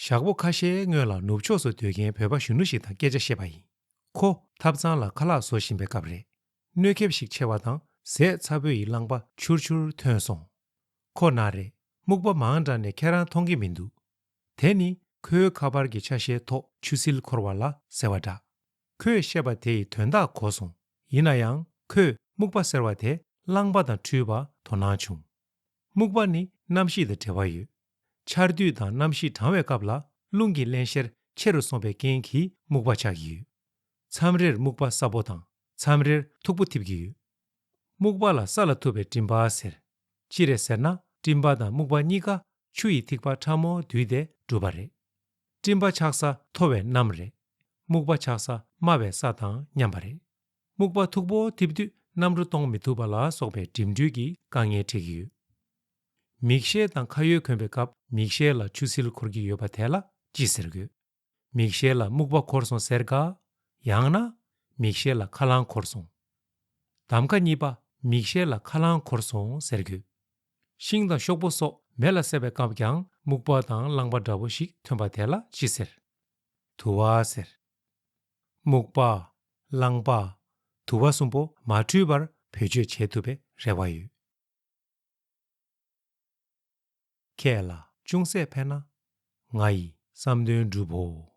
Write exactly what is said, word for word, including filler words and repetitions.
ཞག་པོ་ཁ་ཤས་སྔོན་ལ་ནུབ་ཕྱོགས་སུ་སྡོད་མཁན་བོད་པ་གཞོན་ནུ་ཞིག་དང་སྐད་ཆ་བཤད་པ་ཡིན། ཁོ་ཐབ་ཚང་ལ་ཁ་ལག་བཟོ་བཞིན་པའི་སྐབས་རེད། གནོད་ཁྱབ་ཞིག་ཆེ་བ་དང་ཟས་ཚ་པོ་ཡི་རླངས་པ་ཆུར་ཆུར་ཐོན་སོང་། ཁོ་ན་རེ། སྨུག་པ་མང་དྲགས་ནས་ཁྱེད་རང་མཐོང་གི་མི་འདུག། དེ་ནི་ཁོའི་ཁ་པར་གྱི་ཆ་ཤས་ཐོག་ཆུ་སིལ་འཁོར་བ་ལ་ཟེར་བ་འདྲ། ཁོས་བཤད་པ་དེ་ཡི་དོན་དག་གོ་སོང་། ཡིན་ན་ཡང་ཁོས་སྨུག་པ་ཟེར་བ་དེ་རླངས་པ་དང་འཁྲུལ་བ་དོ་སྣང་བྱུང་། སྨུག་པ་ནི་གནམ་གཤིས་དང་འབྲེལ་བ་ཡོད། ཆར་དུས་དང་གནམ་གཤིས་གྲང་བའི་སྐབས་ལ་རླུང་གི་བརླན་གཤེར་ཆེ་རུ་སོང་བའི་རྐྱེན་གྱིས་སྨུག་པ་ཆགས་ཀྱི་ཡོད། མཚམས་རེར་སྨུག་པ་སྲབ་པོ་དང་མཚམས་རེར་མཐུག་པོ་འཐིབས་ཀྱི་ཡོད། སྨུག་པ་ལ་ས་ལ་ཐུག་པའི་སྤྲིན་པ་ཟེར། ཅི་རེད་ཟེར་ན་སྤྲིན་པ་དང་སྨུག་པ་གཉིས་ཀ་ཆུ་ཡི་ཐིགས་པ་ཕྲ་མོ་བསྡུས་ཏེ་གྲུབ་པ་རེད། སྤྲིན་པ་ཆགས་ས་མཐོ་བའི་གནམ་རེད། སྨུག་པ་ཆགས་ས་དམའ་བའི་ས་དང་མཉམ་པ་རེད། སྨུག་པ་མཐུག་པོ་འཐིབས་དུས་གནམ་གྲུ་གཏོང་མི་ཐུབ་པ་ལ་སོགས་པའི་འགྲིམ་འགྲུལ་གྱི་དཀའ་ངལ་འཕྲད་ཀྱི་ཡོད། མིག་ཤེལ་དང་ཁ་ཡོལ་གོན་པའི་སྐབས་མིག་ཤེལ་ལ་ཆུ་སིལ་འཁོར་གྱི་ཡོད་པ་དེ་ལ་ཅི་ཟེར་དགོས། མིག་ཤེལ་ལ་སྨུག་པ་འཁོར་སོང་ཟེར་ག་ཡང་ན། མིག་ཤེལ་ལ་ཁ་རླངས་འཁོར་སོང་། གདམ་ཀ་གཉིས་པ། མིག་ཤེལ་ལ་ཁ་རླངས་འཁོར་སོང་ཟེར་དགོས། ཤིང་དང་ཤོག་བུ་སོགས་མེ་ལ་བསྲེགས་པའི་སྐབས་ཀྱང་སྨུག་པ་དང་རླངས་པ་འདྲ་བོ་ཞིག་ཐོན་པ་དེ་ལ་ཅི་ཟེར། དུ་བ་ཟེར། སྨུག་པ། རླངས་པ། དུ་བ་གསུམ་པོ་མ་འཁྲུལ་བར་བེད་སྤྱོད་བྱེད་ཐུབ་པའི་རེ་བ་ཡོད། ཁྱེད་ལ་ཅུང་ཟད་ཕན་ན། ང་ཡི་བསམ་དོན་འགྲུབ་བོ།